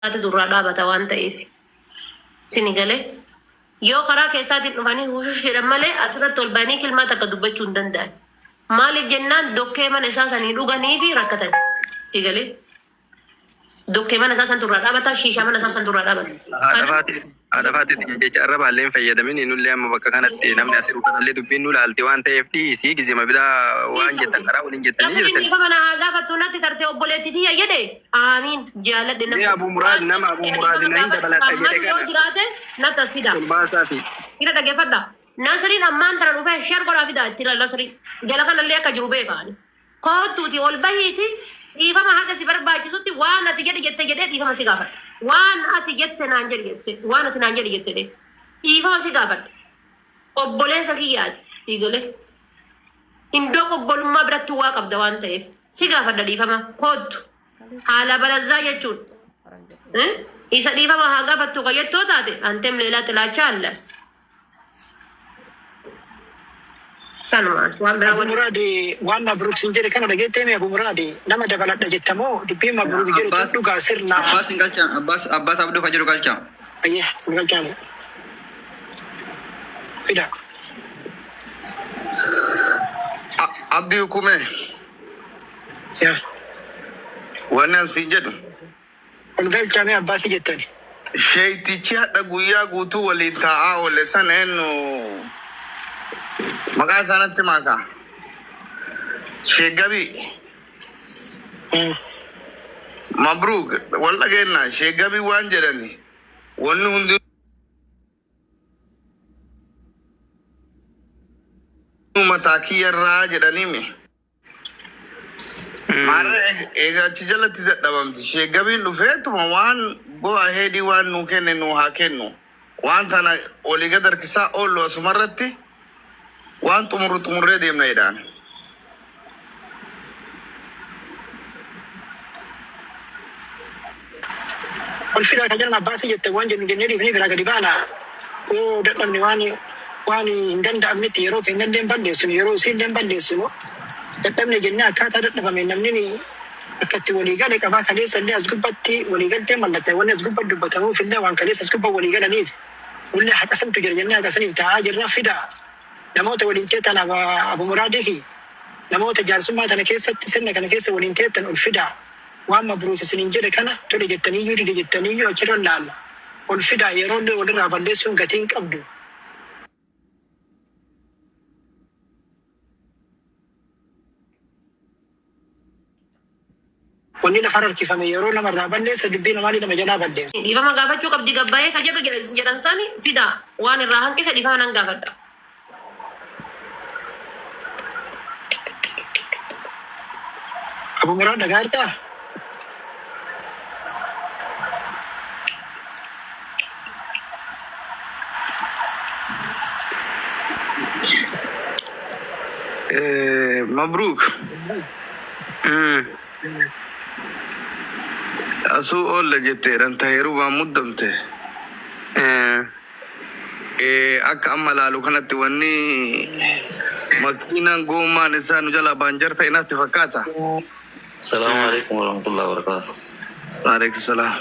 Isaatitu irraa dhaabata waan ta'eef. Sini galee? Yoo karaa keessaatiin dhufanii hushush jedhan malee asirratti ol bahanii kilmaa takka dubbachuu hin danda'an. Maaliif jennaan dokkee mana isaa sanii dhuganii fi rakkatan. Si galee? Dokkee mana isaa santu irraa dhaabata, shiishaa mana isaa santu irraa dhaabata. Haadha faatee haadha faatee jecha arrabaallee hin fayyadamin nullee amma bakka kanatti namni asirru kanallee dubbiin nu laalti waan ta'eef dhiisi gizema biraa waan jettan karaa waliin jettanii Nasriin jirtani. dhiifama na haa gaafattu natti tarte obboleetti tiyya jedhe aamiin jaaladhe Mee namni Abu Muraad waan nama Abu keessatti Muraad dhiifama na hin gaafachuu dabaladha kan jedhe malu yoo kana jiraate natti as fida. ol baasaafi. Ina dhageeffadha. Nasriin ammaan tana dhufee shar godhaa fida itti ilaali Nasrii. Jala kanallee akka jiru beeka ani. Koottuuti ol bahiiti dhiifama haga si barbaachisutti waan ati jedhi jette jedhee dhiifama si gaafadha. Waan ati jette naan jedhi jette waan ati naan jedhi jette jedhee dhiifama si gaafadha. Obboleessa kiyyaati sii galee. Indoo obbolummaa biratti waa qabda waan ta'eef si gaafadha dhiifama koottu. Haala balazzaa jechuun isa dhiifama haa gaafattu ka jettoo taate antem leelaa xilaachaa alla. Sanumaan waan biraa Abu waliin. Muraad waan Mabruuk siin jedhe kana dhageettee mee Abu Muraad nama dabaladha jetta moo dubbiin Mabruuk jedhu tun Abbas dhugaa sirna Abbas hin galcha Abbas Abbas Abduu ka jedhu galcha. ayyee ol galchaani fida. Abdii hukumee Yaa wanni an siin jedhu ol galchaa mee Abbaasii jettani. sheeytichi hadha guyyaa guutuu waliin taa'aa oole san eenyu maqaa isaanatti maakaa sheeggabii mabruuk wal dhageenna sheeggabii waan jedhani wanni hundi mataa kiyyarraa jedhaniimi. Maarra egaa achi jalatti dadhabamti. Sheeggabiin dhufeetuma waan go'a heedhii waan nuu kenne nuu haa kennu. Waan tana olii gad harkisaa oollu asumarratti waan xumurru xumurree deemna jedhaan. Ol fidaa kan jedhan Abbaasii jette waan jennu jennee dhiifnee biraa gadi baana yoo dadhabne waan waan hin danda'amnetti yeroo kennallee hin balleessinu yeroo isiillee hin balleessinu dadhabne jennee akkaataa dadhabame namni ni akka itti walii gale qabaa kaleessa illee as gubbatti walii galtee mallattee wanni as gubbatti dubbatamuuf illee waan kaleessa as gubba walii galaniif nullee haqa santu jira jennee haqa saniif taa'aa jirra fidaa namoota waliin teettan Abu Muraadii fi namoota jaarsummaa tana keessatti sirna kana keessa waliin teettan ol fidaa waan Mabruuk isiniin jedhe kana tole jettaniiyyuu dide jettaniiyyuu achirra laalla ol fidaa yeroo illee walirraa balleessuun gatii hin qabdu. Wanni lafarra harkifame yeroo namarraa balleessa dubbii namaallee nama jalaa balleessa. Dhiifama gaafachuu qabdi gabbaa'ee ka jedhu jedhan sani fidaa waan irraa hanqise dhiifama nan gaafadha. Abu Muraad dhagaa jirtaa? Mabruuk asuu oolla jetteedhan taheeruu waan muddamte. Akka amma laalu kanatti wanni makiinaan goommaan isaa nu jalaa baanjar ta'e natti fakkaata. Salaamu alaikum warahmatullahi wabarakatuh. Waalaikum salaam.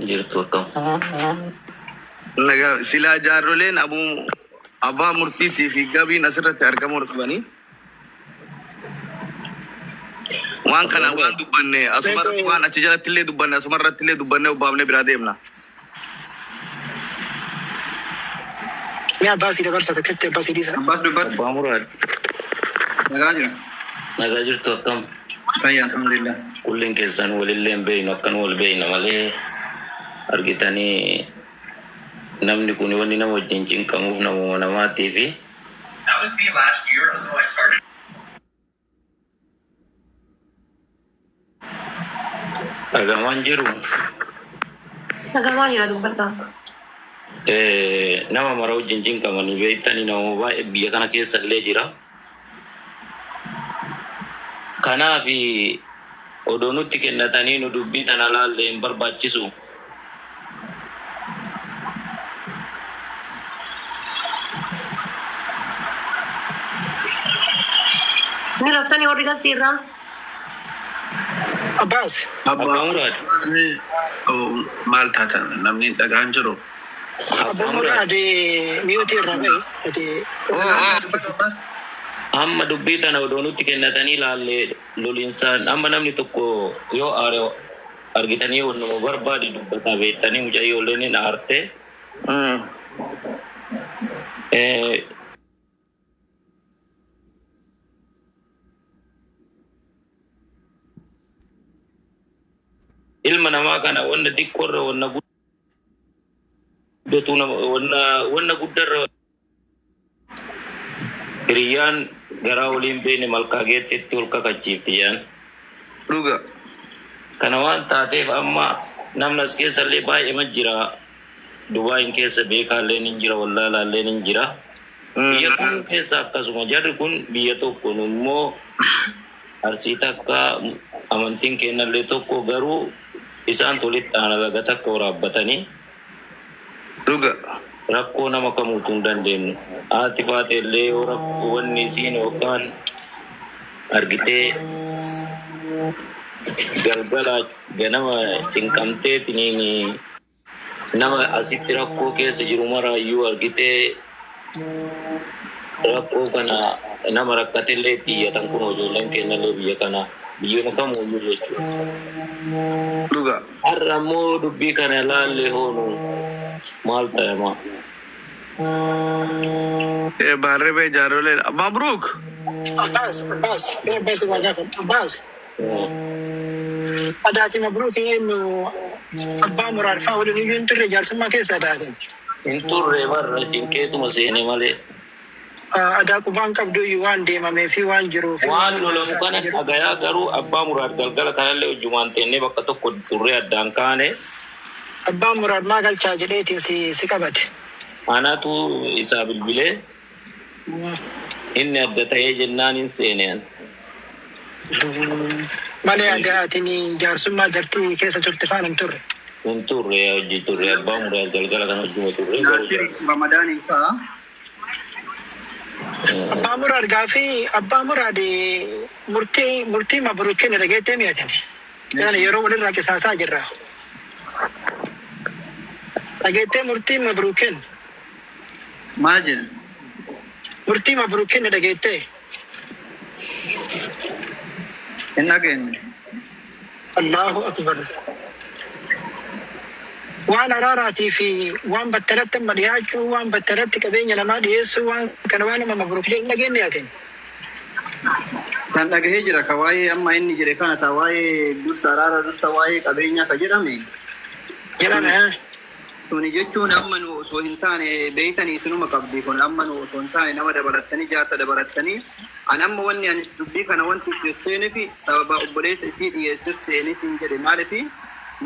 Jirtu akkam? Nagaa silaa jaarroleen abuu abbaa murtiitii fi gabiin asirratti argamuu qabanii. Waan kana waan dubbanne asumarratti waan achi jalatti illee dubbanne asumarratti illee dubbanne obbaafnee biraa deemna. Mee Abbaasii dabarsa takkatti Abbaasii dhiisa. Abbas dubbadhu. Abbaa Muraad Nagaa jira. nagaa jirtu akkam? Fayyaa alhamdulillah. Kulliin keessan walillee hin beeknu akkan wal beekna malee argitanii namni kun wanni nama wajjin cinqamuuf namuma namaatii fi dhagamaan jiru Dhagamaa jira dubbadhaa. nama mara wajjin cinqamanii beektanii nama baay'ee biyya kana keessa illee jira. Kanaaf odoo nutti kennatanii nu dubbii tana laallee hin barbaachisu. Ni raftanii warri gastii irraa. Abbaas. Abbaa Muraad. Maal taatan namni dhagaan jiru. Abbaa Muraad mute irraa bahi. Ati Amma dubbii tana odoo nutti kennatanii ilaalle loliinsaan amma namni tokko yoo aare argitanii wannuma barbaade dubbataa beektanii mucayyoolleen hin aarte. Ilma namaa kana wanna xiqqoorra wanna guddatu nama wanna guddarra hiriyyaan garaa waliin beekne malkaa geettetti ol kakachiifti jaan. Dhuga. Kana waan taateef amma namni as keessallee baay'eema jira. Dubaayin keessa beekaalleen hin jira, wallaalaalleen hin jira. Biyya kun keessa akkasuma jarri kun biyya tokko immoo Arsii takka, amantiin kennallee tokko, garuu isaan walitti aana laga takka waraabbatanii Dhuga. rakkoo nama kamuutu hin dandeenyu. Haati faate illee yoo rakkoo wanni isiin yookaan argitee galgala ganama cinqamteetiniin nama asitti rakkoo keessa jiru maraayyuu argitee rakkoo kana nama rakkatellee itti iyyatan kun ijoolleen kennallee biyya kana biyyooma kamuuyyuu jechuudha. Dhuga. Har'a immoo dubbii kana laallee hoonu maal ta'ema? Baarree bee jaarolee. Mabruuk. Abbaas, Abbaas, mee Abbaas irraa gaafadha. Abbaas. Adaati Mabruuk eenyu abbaa Muraad fa'aa waliin iyyuu hin turre jaarsummaa keessa adaatin. Hin turre barra cinqeetuma seene malee. Adaa qubaan qabdu iyyuu waan deemamee fi waan jiruu fi Waan lolamu kana dhagayaa garuu abbaa Muraad galgala kanallee hojjumaan teennee bakka tokko turree addaan kaane. Abbaan Muraad maa galchaa jedheetiin si qabate. Anatu isaa bilbilee inni adda ta'ee jennaan hin seene. Malee adaatiin jaarsummaa jartii keessa turte faana hin turre. Hin turre, hojii turre, abbaa Muraad galgala kana hojjuma turre. Naasir Ramadaan ta'a. Abbaa Muraad gaafii abbaa Muraad murtii Mabruuk kenne dhageettee mi'atani. Jedhan yeroo walirraa qisaasaa jirra. Dhageettee murtii Mabruuk kenne. Maal jedhu? Murtii Mabruuk kenne dhageettee. Hin dhageenye. Allahu akbar. Waan araaraatii fi waan battalatti amma dhiyaachuu, waan battalatti qabeenya namaa dhiyeessuu, waan kana waan nama Mabruuk jedhu dhageenye yaatin. Kan dhagahee jira ka waa'ee amma inni jedhe kana ta waa'ee dursa araara dursa waa'ee qabeenyaa ka jedhame. Jedhame. Tuni jechuun amma nu osoo hin taane beeytanii isinuma qabdi kun amma nu osoo hin taane nama dabalattanii jaarsa dabalattanii an amma wanni ani dubbii kana wanti itti seenefi sababa obboleessa isii dhiyeessuuf seeneef hin jedhe maalifi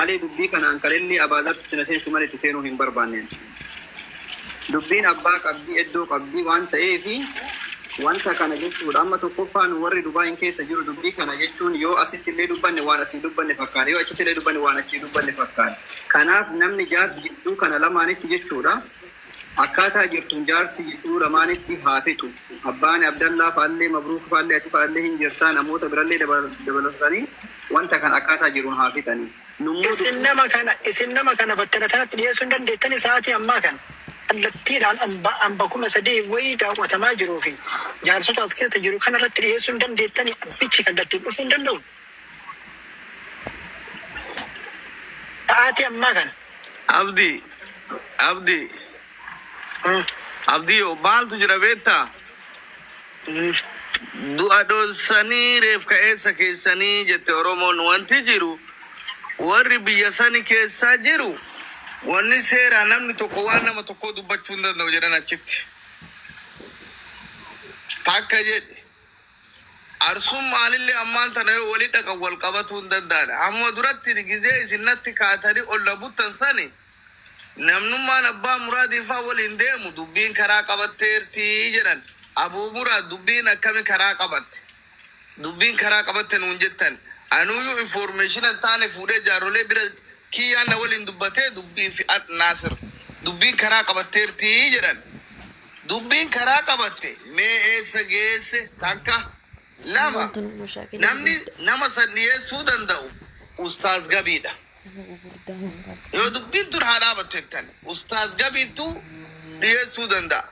malee dubbii kanaan kalellee abaazartu na seensu malee itti seenuu hin barbaanneen. Dubbiin abbaa qabdii iddoo qabdii waan ta'eefi wanta kana jechuudha amma tokkoffaan warri Dubaayin keessa jiru dubbii kana jechuun yoo asitti illee dubbanne waan asii dubbanne fakkaata, yoo achitti illee dubbanne waan achii dubbanne fakkaata. Kanaaf namni jaarsi jidduu kana lamaanitti jechuudha akkaataa jirtuun jaarsi jidduu lamaanitti haa fixu. Abbaan Abdallaa faallee Mabruuk faallee ati faallee hin jirtaa namoota birallee dabalatanii wanta kana akkaataa jiruun haa fixanii. Nummoo Isin nama kana battala sanatti dhiyeessuu hin dandeettani sa'aatii ammaa kana. Kallattiidhaan amba 3000 wayii daawwatamaa jiruu fi jaarsota as keessa jiru kanarratti dhiyeessuu hin dandeettani, abbichi kallattiin dhufuu hin danda'u. Sa'aatii ammaa kana. Abdi. Abdi. Abdii maaltu jira beektaa? Du'a dhoosanii reef ka'eessa keessanii jette Oromoon. Wanti jiru warri biyya sani keessaa jiru wanni seeraa namni tokko waan nama tokkoo dubbachuu hin danda'u jedhan achitti. Takka jedhe Arsummaalillee ammaan tana yoo walii dhaqan wal qabatuu hin danda'an. Amma duratti gizee isin natti kaatanii ol na buttan sani namnummaan abbaa Muraadii faa waliin deemu dubbiin karaa qabatteertii jedhan. Abuu Muraad dubbiin akkami karaa qabatte? Dubbiin karaa qabatte nuun jettan. Anuyyuu information hin taane fuudhee jaarolee bira kiyyaan na waliin dubbatee dubbiin fi Naasir dubbiin karaa qabatteertii jedhan. Dubbiin karaa qabatte mee eessa geesse? Takka lama namni nama san dhiyeessuu danda'u. Ustaaz Gabiidha. Yoo dubbiin tun haa dhaabattu jettan, Ustaaz Gabiitu dhiyeessuu danda'a.